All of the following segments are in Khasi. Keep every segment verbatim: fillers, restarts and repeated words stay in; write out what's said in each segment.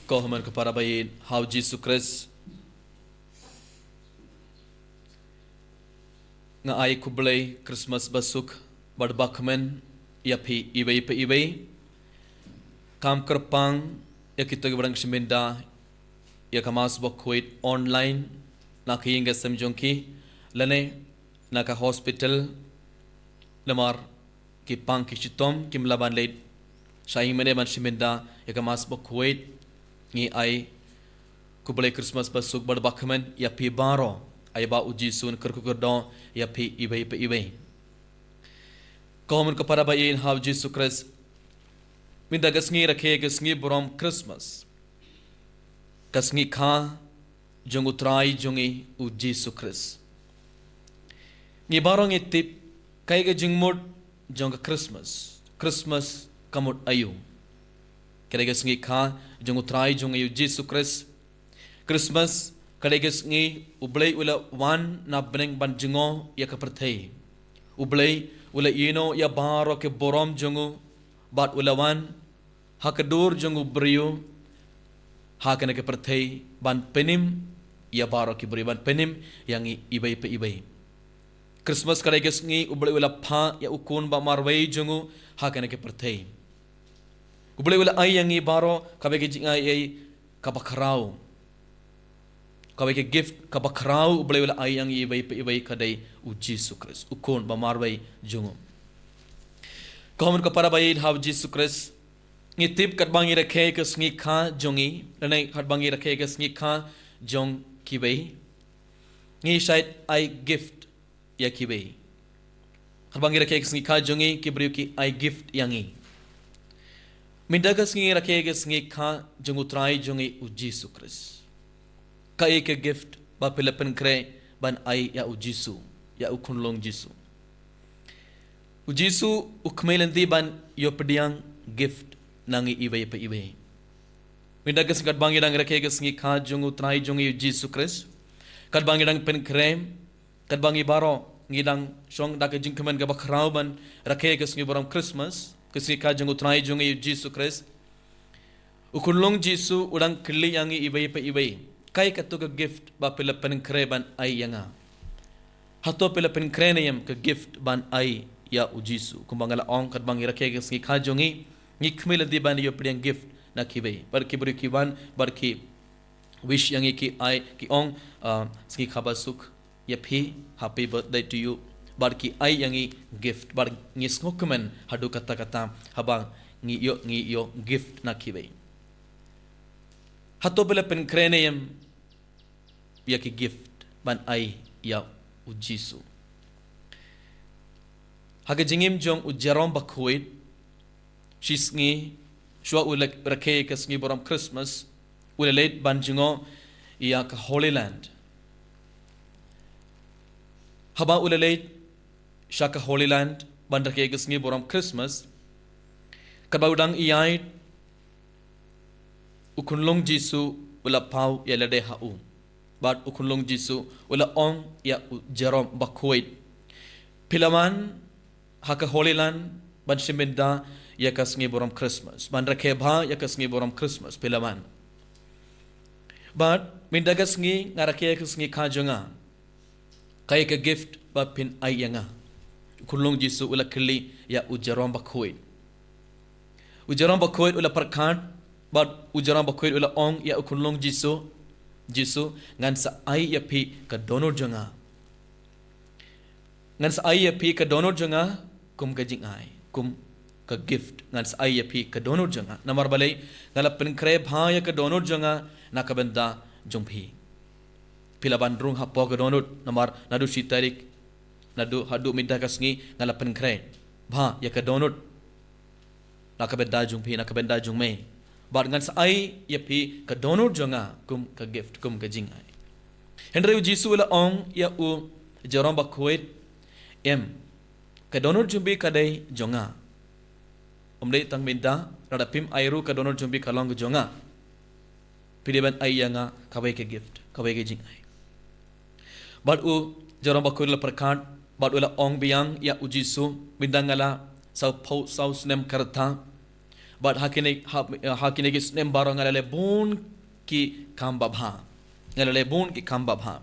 Ko hynmen ko para ba ïeit ha u Jisu Khrist. Nga ai khublei Christmas basuk bad bakmen ïa phi iwei pa iwei. Kam kyrpang ïa kito kiba dang shim bynta ïa ka Mass Bakhuid online na ka ïing ka sem jong ki lane na ka hospital, namar ki pang ki shitom kim lah ban leit sha ïing mane ban shim bynta ïa ka Mass Bakhuid. Ngi ai khublei Christmas basuk bad bakmen ïa phi baroh. Ai ba u Jisu un kyrkhu kyrdoh ïa phi iwei pa iwei. Ko hynmen ko para ba ïeit ha u Jisu Khrist. Mynta ka sngi rakhe ka sngi burom Christmas, ka sngi kha jong u Trai jong ngi u Jisu Khrist. Ngi baroh ngi tip kaei ka jingmut jong ka Christmas. Christmas ka mut aïu? Ka dei ka sngi kha jong u Trai jong ngi u Jisu Khrist. Christmas ka dei ka sngi U Blei u la wan na bneng ban jngoh ïa ka pyrthei. U Blei u la ïehnoh ïa baroh ki burom jong u bad u la wan ha ka dur jong u briew ha kane ka pyrthei ban pynim ïa baroh ki briew, ban pynim ïa ngi iwei pa iwei. Christmas ka dei ka sngi U Blei u la phah ïa u Khun ba marwei jong u ha kane ka pyrthei. U Blei u la ai ïa ngi baroh kaba ka jingai ei kaba khraw. Kaba ka gift kaba khraw U Blei u la ai ïa ngi iwei pa iwei ka dei u Jisu Khrist, u Khun ba marwei jong u. Ko hynmen ko para ba ïeit ha u Jisu Khrist. Ngi tip katba ngi rakhe ka sngi kha jong ngi, lane katba ngi rakhe ka sngi kha jong kiwei, ngi shait ai gift ïa kiwei. Katba ngi rakhe ka sngi kha jong ngi, ki briew ki ai gift ïa ngi. Mynta ka sngi ngi rakhe ka sngi kha jong u Trai jong ngi u Jisu Khrist. Kaei ka gift ba phi la pynkhreh ban ai ïa u Jisu, ïa u Khunlung Jisu? U Jisu u khmih lynti ban ïoh pdiang gift na ngi iwei pa iwei. Mynta ka sngi katba ngi dang rakhe ka sngi kha jong u Trai jong ngi u Jisu Khrist, katba ngi dang pynkhreh, katba ngi baroh ngi dang shong da ka jingkmen kaba khraw ban rakhe ka sngi burom Christmas, ka sngi kha jong u Trai jong ngi u Jisu Khrist, u Khunlung Jisu u dang kylli ïa ngi iwei pa iwei, kaei kato ka gift ba phi la pynkhreh ban ai ïa nga? Hato phi la pynkhreh ne em ka gift ban ai ïa u Jisu? Kumba nga la ong, katba ngi rakhe ka sngi kha jong ngi, ngi khmih lynti ban ïoh pdiang gift na kiwei. Bad ki briew ki wan bad ki wish ïa ngi, ki ai, ki ong, ah, sngi kha basuk ïa phi, happy birthday to you. Bad ki ai ïa ngi gift, bad ngi sngewkmen haduh katta katta haba ngi ïoh, ngi ïoh gift na kiwei. Hato phi la pynkhreh ne em ïa ki gift ban ai ïa u Jisu? Ha ka jingim jong u Jerome Bakhuid, shisngi shuwa u la rakhe ka sngi burom Christmas, u la leit ban jngoh ïa ka Holy Land. Haba u la leit sha ka Holy Land ban rakhe ka sngi burom Christmas, katba u dang ïaid, u Khunlung Jisu u la paw ïa lade ha u. Bad u Khunlung Jisu u la ong ïa u Jerome Bakhuid, phi la wan ha ka Holy Land ban shim bynta ïa ka sngi burom Christmas, ban rakhe bha ïa ka sngi burom Christmas, phi la wan. Bad mynta ka sngi nga rakhe ka sngi kha jong nga, kaei ka gift ba phin ai ïa nga? U Khunlung Jisu u la kylli ïa u Jerome Bakhuid. U Jerome Bakhuid u la pyrkhat, bad u Jerome Bakhuid u la ong ïa u Khunlung Jisu, Jisu, ngan sa ai ïa phi ka dohnud jong nga. Ngan sa ai ïa phi ka dohnud jong nga kum ka jingai, kum ka gift. Ngan sa ai ïa phi ka dohnud jong nga. Namar balei? Nga la pynkhreh bha ïa ka dohnud jong nga na ka bynta jong phi. Phi la ban rung hapoh ka dohnud, namar naduh shi tarik, naduh haduh mynta ka sngi nga la pynkhreh bha ïa ka dohnud na ka bynta jong phi, na ka bynta jong me. Bad ngan sa ai ïa phi ka dohnud jong nga kum ka gift, kum ka jingai. Hynrei u Jisu u la ong ïa u Jerome Bakhuid, em, ka dohnud jong phi ka dei jong nga. Ym dei tang mynta, lada phim ai ruh ka dohnud jong phi ka long ka jong nga. Phi dei ban ai ïa nga kawei ka gift, kawei ka jingai. Bad u Jerome Bakhuid u la pyrkhat, bad u la ong biang ïa u Jisu, mynta nga la sawphew saw snem ka rta, Bad ha kine, ha, ha kine ki snem baroh nga la leh bun ki kam babha. Nga la leh bun ki kam babha.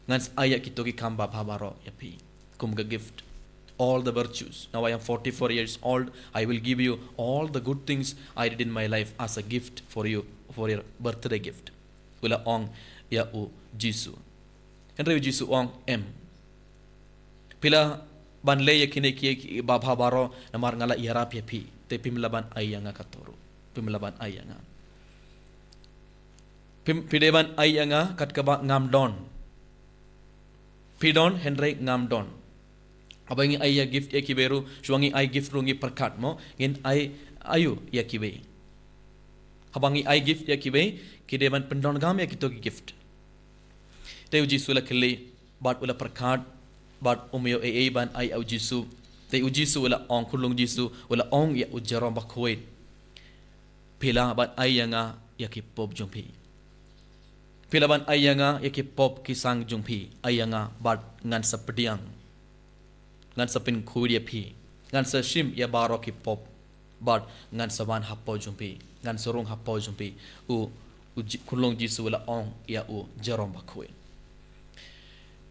Ngan sa ai ïa kito ki kam babha baroh ïa phi kum ka gift. All the virtues. Now I am forty-four years old. I will give you all the good things I did in my life as a gift for you, for your birthday gift. U la ong ïa u Jisu. Hynrei u Jisu u ong, em. Phi lah ban leh ïa kine ki, ki babha baroh namar nga la ïarap ïa phi. Te phim lah ban ai ïa nga kato ruh. Phim lah ban ai ïa nga. Phim, phi dei ban ai ïa nga kat kaba ngam don. Phi don hynrei ngam don. Haba ngi ai ïa gift ïa kiwei ruh, shuwa ngi ai gift ruh ngi pyrkhat mo, ngin ai aïu ïa kiwei. Haba ngi ai gift ïa kiwei, ki dei ban pyndon ngam ïa kito ki gift. Te u Jisu u la kylli, bad u la pyrkhat, bad um ïoh ei ei ban ai ïa u Jisu. Te u Jisu u la ong, khunlung Jisu u la ong ïa u Jerome Bakhuid. Phi lah ban ai ïa nga ïa ki pop jong phi. Phi lah ban ai ïa nga ïa ki pop ki sang jong phi. Ai ïa nga bad ngan sa pdiang. Ngan sa pynkhuid ïa phi. Ngan sa shim ïa baroh ki pop. Bad ngan sa wan hapoh jong phi. Ngan sa rung hapoh jong phi. U, u Ji-, khunlung Jisu u la ong ïa u Jerome Bakhuid.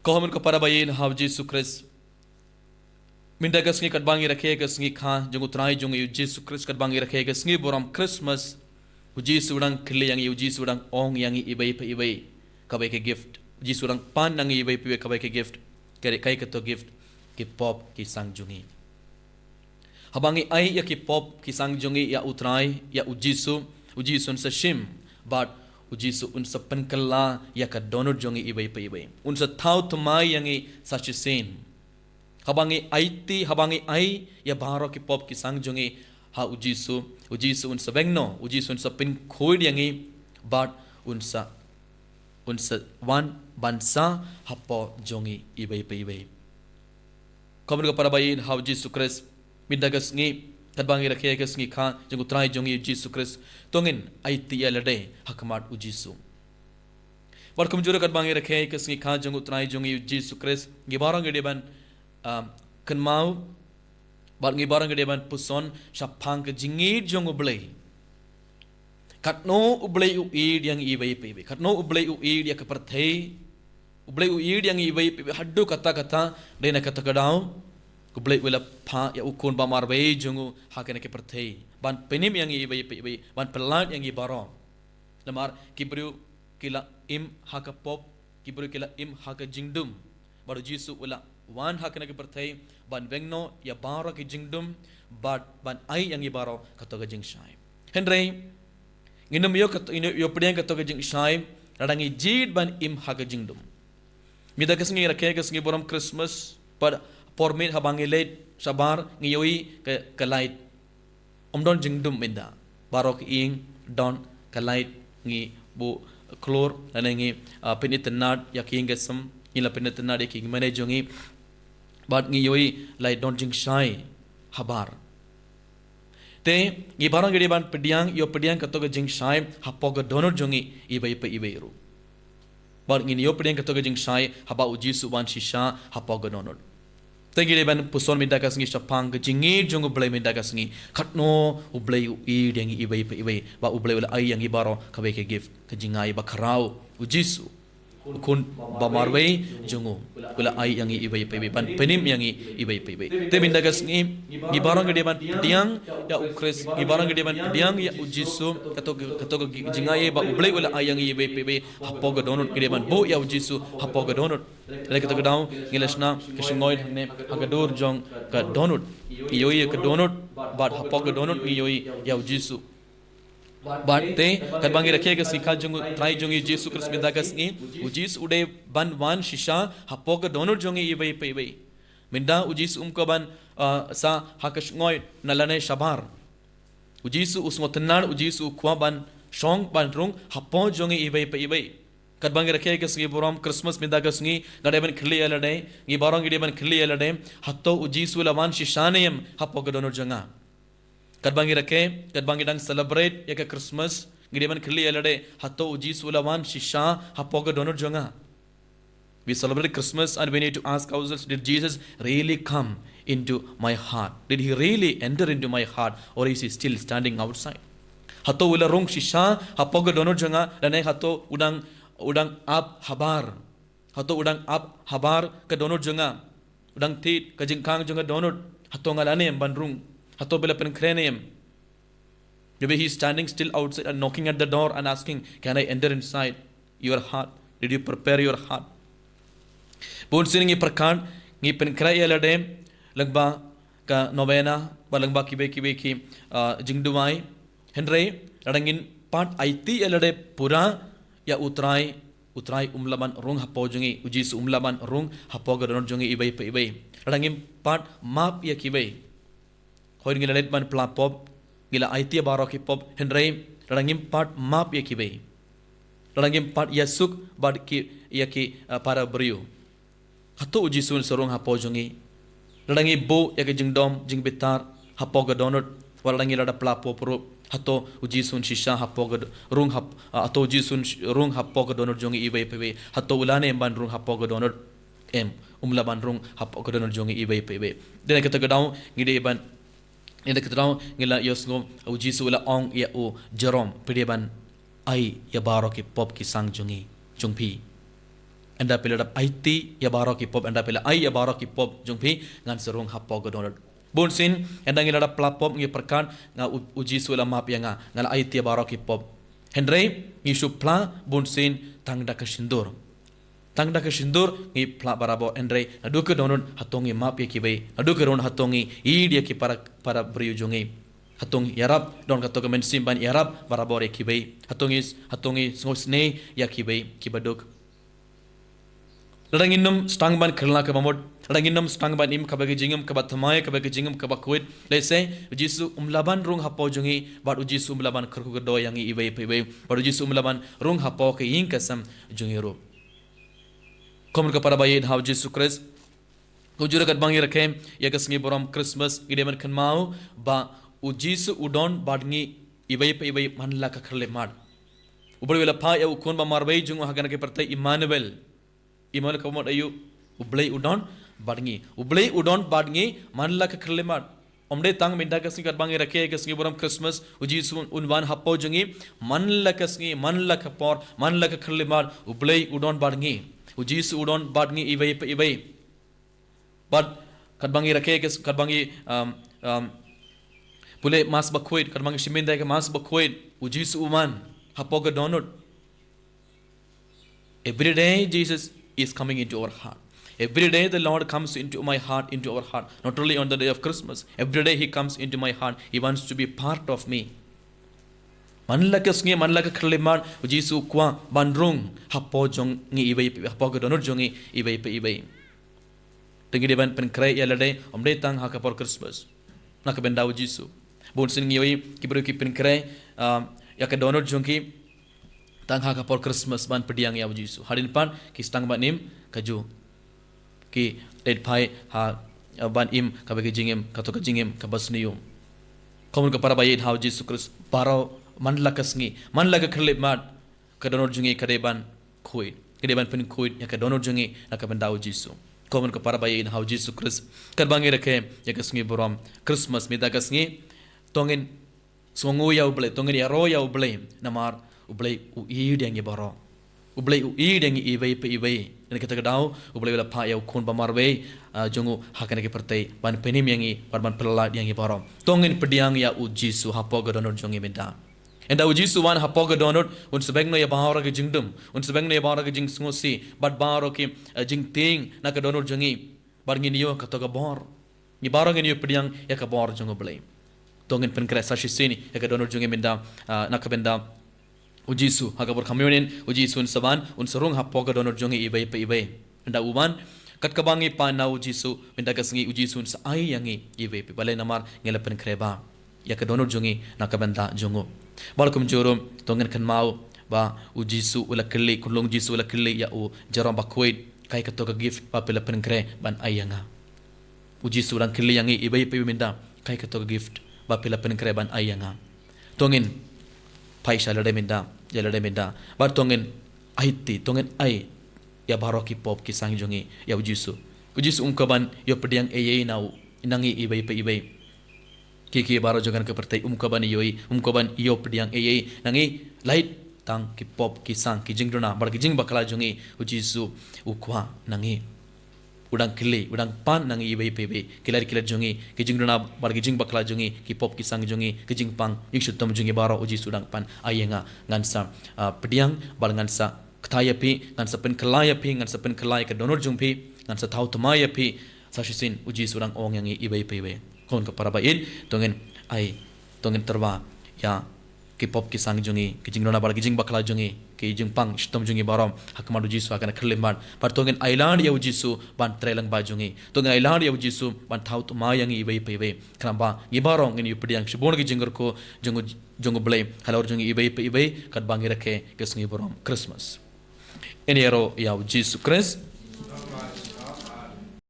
Ko hynmen ko para ba ïeit ha u Jisu Khrist. Mynta ka sngi katba ngi rakhe ka sngi kha jong u Trai jong ngi u Jisu Khrist, katba ngi rakhe ka sngi burom Christmas. U Jisu u dang kylli ïa ngi, u Jisu u dang ong ïa ngi iwei pa iwei kawei ka gift. U Jisu u dang pan ïa ngi iwei pa iwei kawei ka gift. Ka dei kaei kato gift? Ki pop ki sang jong ngi. Haba ngi ai ïa ki pop ki sang jong ngi ïa u Trai, ïa u Jisu, u Jisu un sa shim, bad u Jisu un sa pynkylla ïa ka dohnud jong ngi iwei pa iwei. Un sa thaw thymmai ïa ngi sa shisien. Haba ngi aiti, haba ngi ai ïa baroh ki pop ki sang jong ngi ha u Jisu, u Jisu un sa beng noh, u Jisu un sa pynkhuid ïa ngi, bad un sa, un sa wan ban sah hapoh jong ngi iwei pa iwei. Ko hynmen ko para ba ïeit ha u Jisu Khrist, mynta ka sngi, katba ngi rakhe ka sngi kha jong u Trai jong ngi u Jisu Khrist, to ngin aiti ïa lade ha khmat u Jisu. Bad kumjuh ruh katba ngi rakhe ka sngi kha jong u Trai jong ngi u Jisu Khrist, ngi baroh ngi dei ban, um, kynmaw, bad ngi baroh ngi dei ban puson shaphang ka jingïeit jong U Blei. Katno U Blei u ïeit ïa ngi iwei pa iwei. Katno U Blei u ïeit ïa ka pyrthei. U Blei u ïeit ïa ngi iwei pa iwei haduh katta katta, dei na kata ka daw U Blei u la phah ïa u Khun ba marwei jong u ha kane ka pyrthei ban pynim ïa ngi iwei pa iwei, ban pyllait ïa ngi baroh. Namar ki briew ki la im ha ka pop, ki briew ki la im ha ka jingdum. Bad u Jisu u la wan ha kane ka pyrthei ban beng noh ïa baroh ki jingdum, bad ban ai ïa ngi baroh kato ka jingshai. Hynrei ngin ym ïoh kato, ngin ym ïoh pdiang kato ka jingshai lada ngi jied ban im ha ka jingdum. Mynta ka sngi rakhe ka sngi burom Christmas, bad por miet haba ngi leit shabar ngi ïohi ka, ka light. Ym don jingdum mynta. Baroh ki ïing don ka light, ngi buh klur lane ngi, ah, pynitynnad ïa ki ïing ki sem, ngi la pynitynnad ïa ki ïing mane jong ngi. Bad ngi ïohi la don jingshai habar. Te ngi baroh ngi dei ban pdiang, ïoh pdiang kato ka jingshai hapoh ka dohnud jong ngi iwei pa iwei ruh. Bad ngin ïoh pdiang kato ka jingshai haba u Jisu wan shisha hapoh ka dohnud. Te ngi dei ban puson mynta ka sngi shaphang ka jingïeit jong U Blei mynta ka sngi. Katno U Blei u ïeit ïa ngi iwei pa iwei, ba U Blei u la ai ïa ngi baroh kawei ka gift, ka jingai bakhraw, u Jisu, u Khun ba marwei jong u, u la ai ïa ngi iwei pa iwei, ban pynim ïa ngi iwei pa iwei. Te mynta ka sngi ngi baroh ngi dei ban pdiang ïa u Khrist, ngi baroh ngi dei ban pdiang ïa u Jisu, kato, kato ka jingai ba U Blei u la ai ïa ngi iwei pa iwei hapoh ka dohnud. Ngi dei ban buh ïa u Jisu hapoh ka dohnud. Lada kato ka daw ngi la shna ka shngoi hangne ha ka dur jong ka dohnud, ngi ïohi ïa ka dohnud, bad hapoh ka dohnud ngi ïohi ïa u Jisu. Bad te katba ngi rakhe ka sngi kha jong u Trai jong ngi u Jisu Khrist mynta ka sngi, u Jisu u dei ban wan shisha hapoh ka dohnud jong ngi iwei pa iwei. Mynta u Jisu um kwah ban, ah, sah ha ka shngoi na lane shabar. U Jisu u sngewtynnad, u Jisu u kwah ban shong ban rung hapoh jong ngi iwei pa iwei. Katba ngi rakhe ka sngi burom Christmas mynta ka sngi, nga dei ban kylli ïa lade, ngi baroh ngi dei ban kylli ïa lade, hato u Jisu u la wan shisha ne em hapoh ka dohnud jong nga? Katba ngi rakhe, katba ngi dang celebrate ïa ka Christmas, ngi dei ban kylli ïa lade, hato u Jisu u la wan shisha hapoh ka dohnud jong nga? We celebrate Christmas and we need to ask ourselves, did Jesus really come into my heart? Did he really enter into my heart? Or is he still standing outside? Hato u la rung shisha hapoh ka dohnud jong nga, lane hato u dang, u dang ap habar? Hato u dang ap habar ka dohnud jong nga? U dang thied ka jingkhang jong ka dohnud, hato nga lah ne em ban rung? Hato phi la pynkhreh ne em? Maybe he's standing still outside and knocking at the door and asking, can I enter inside your heart? Did you prepare your heart? Bun sien ngi pyrkhat, ngi pynkhreh ïa lade lyngba ka novena, bad lyngba kiwei kiwei ki, ah, jingduwai. Hynrei lada ngin pat aiti ïa lade pura ïa U Trai, U Trai um lah ban rung hapoh jong ngi, U Jisu um lah ban rung hapoh ka dohnud jong ngi iwei pa iwei. Lada ngim pat map ïa kiwei. Hooid ngi la leit ban pla pop, ngi la aiti ïa baroh ki pop, hynrei lada ngim pat map ïa kiwei, lada ngim pat ïasuk bad ki, ïa ki, ah, para briew, hato U Jisu un sa rung hapoh jong ngi? Lada ngi buh ïa ka jingdom jingbitar hapoh ka dohnud, wat lada ngi la da pla pop ruh, hato U Jisu un shisha hapoh ka do-, rung hap-, ah, hato U Jisu un sh-, rung hapoh ka dohnud jong ngi iwei pa iwei? Hato u lah ne em ban rung hapoh ka dohnud? Em, um lah ban rung hapoh ka dohnud jong ngi iwei pa iwei. Dei na kata ka daw ngi dei ban, dei na kata ka daw ngi la ïohsngew U Jisu u la ong ïa u Jerome, phi dei ban ai ïa baroh ki pop ki sang jong ngi, jong phi. Ynda phi la dep aiti ïa baroh ki pop, ynda phi la ai ïa baroh ki pop jong phi, ngan sa rung hapoh ka dohnud. Bun sien ynda ngi la dep pla pop ngi pyrkhat, nga U, U Jisu u la map ïa nga, nga la aiti ïa baroh ki pop. Hynrei ngi shu pla bun sien tang da ka sindur. Tang da ka sindur ngi pla barabor, hynrei naduh ka dohnud hato ngi map ïa kiwei? Naduh ka dohnud hato ngi ïeid ïa ki para, para briew jong ngi? Hato ngi ïarap, don kato ka mynsiem ban ïarap barabor ïa kiwei? Hato ngi, hato ngi sngewsynei ïa kiwei kiba duk? Lada ngin ym sdang ban kyrla kaba mut, lada ngin ym sdang ban im kaba ka jingim kaba thymmai, kaba ka jingim kaba khuid, lehse U Jisu um lah ban rung hapoh jong ngi, bad U Jisu um lah ban kyrkhu kyrdoh ïa ngi iwei pa iwei, bad U Jisu um lah ban rung hapoh ka ïing ka sem jong ngi ruh. Ko mon ko para ba ïeit ha U Jisu Khrist, kumjuh ruh katba ngi rakhe ïa ka sngi burom Christmas, ngi dei ban kynmaw ba U Jisu u don bad ngi iwei pa iwei man la ka khyllipmat. U Blei u la phah ïa u Khun ba marwei jong u ha kane ka pyrthei, Immanuel. Immanuel ka mut aïu? U Blei u don bad ngi. U Blei u don bad ngi man la ka khyllipmat. Ym dei tang mynta ka sngi katba ngi rakhe ïa ka sngi burom Christmas, U Jisu un wan hapoh jong ngi, man la ka sngi, man la ka por, man la ka khyllipmat, U Blei u don bad ngi. U Jisu u don bad ngi iwei pa iwei. Bad katba ngi rakhe ïa ka s-, katba ngi, um, um, pule Mass bakhuid, katba ngi shim bynta ïa ka Mass bakhuid, U Jisu u man hapoh ka dohnud. Every day Jesus is coming into our heart. Every day the Lord comes into my heart, into our heart. Not only on the day of Christmas. Every day he comes into my heart. He wants to be part of me. Man la ka sngi, man la ka khyllipmat, U Jisu u kwah ban rung hapoh jong ngi iwei pa iwei, hapoh ka dohnud jong ngi iwei pa iwei. Te ngi dei ban pynkhreh ïa lade, ym dei tang ha ka por Christmas. Na ka bynta U Jisu. Bun sien ngi ïohi ki briew ki pynkhreh, ah, ïa ka dohnud jong ki tang ha ka por Christmas ban pdiang ïa U Jisu. Hadien pat ki sdang ban im kajuh. Ki leit phai ha, ah, ban im kaba ka jingim, kato ka jingim kaba sniew. Ko mon ko para ba ïeit ha U Jisu Khrist, baroh man la ka sngi, man la ka khyllipmat, ka dohnud jong ngi ka dei ban khuid. Ka dei ban pynkhuid ïa ka dohnud jong ngi na ka bynta U Jisu. Ko mon ko para ba ïeit ha U Jisu Khrist, katba ngi rakhe ïa ka sngi burom Christmas mynta ka sngi, to ngin sngewnguh ïa U Blei, to ngin ïaroh ïa U Blei, namar U Blei u ïeid ïa ngi baroh. U Blei u ïeid ïa ngi iwei pa iwei. Dei na kata ka daw U Blei u la phah ïa u Khun ba marwei, ah, jong u ha kane ka pyrthei ban pynim ïa ngi, ban, ban pyllait ïa ngi baroh. To ngin pdiang ïa U Jisu hapoh ka dohnud jong ngi mynta. Ynda U Jisu u wan hapoh ka dohnud, un sa beng noh ïa baroh ki jingdum, un sa beng noh ïa baroh ki jingsngewsih, bad baroh ki, eh, jingtieng na ka dohnud jong ngi. Bad ngin ïoh kato ka bor. Ngi baroh ngin ïoh pdiang ïa ka bor jong U Blei. To ngin pynkhreh sa shisien ïa ka dohnud jong ngi mynta, ah, na ka bynta U Jisu, ha ka por communion, U Jisu un sa wan, un sa rung hapoh ka dohnud jong ngi iwei pa iwei. Ynda u wan, kat kaba ngi pan na U Jisu, mynta ka sngi U Jisu un sa ai ïa ngi iwei pa iwei. Balei? Namar ngi la pynkhreh bha ïa ka dohnud jong ngi na ka bynta jong u. Bad kumjuh ruh, to ngin kynmaw ba U Jisu u la kylli, Khunlung Jisu u la kylli ïa u Jerome bakhuid, kaei kato ka gift ba phi la pynkhreh ban ai ïa nga. U Jisu u dang kylli ïa ngi iwei pa iwei mynta, kaei kato ka gift ba phi la pynkhreh ban ai ïa nga. To ngin phai sha lade mynta, ïa lade mynta. Bad to ngin aiti, to ngin ai ïa baroh ki pop ki sang jong ngi ïa u Jisu. U Jisu um kwah ban ïoh pdiang ei ei na u, na ngi iwei pa iwei. Ki ki baroh jong ka pyrthei um kwah ban ïoh, um kwah ban ïoh pdiang ei ei na ngi, lait tang ki pop ki sang, ki jingduna bad ki jingbakla jong ngi u Jisu u kwah na ngi. U dang kylli, u dang pan na ngi iwei pa iwei. Ki lait ki lait jong ngi, ki jingduna bad ki jingbakla jong ngi, ki pop ki sang jong ngi, ki jingpang jingshitom jong ngi baroh u Jisu u dang pan. Ai ïa nga, ngan sa, ah, pdiang bad ngan sa kta ïa phi, ngan sa pynkylla ïa phi, ngan sa pynkylla ïa ka dohnud jong phi, ngan sa thaw thymmai ïa phi. Sa shisien u Jisu u dang ong ïa ngi iwei pa iwei. Khun ka para ba ïeit, to ngin ai, to ngin tyrwa ïa ki pop ki sang jong ngi, ki jingduna bad ki jingbakla jong ngi, ki jingpang shitom jong ngi baroh ha khmat u Jisu ha kane ka khyllipmat. Bad to ngin ailad ïa u Jisu ban trei lyngba jong ngi. To ngin ailad ïa u Jisu ban thaw thymmai ïa ngi iwei pa iwei. Khnang ba ngi baroh ngin ïoh pdiang shibun ki jingkyrkhu jong u, jong u Blei halor jong ngi iwei pa iwei, katba ngi rakhe ka sngi burom Christmas. Ngin ïaroh ïa u Jisu Khrist.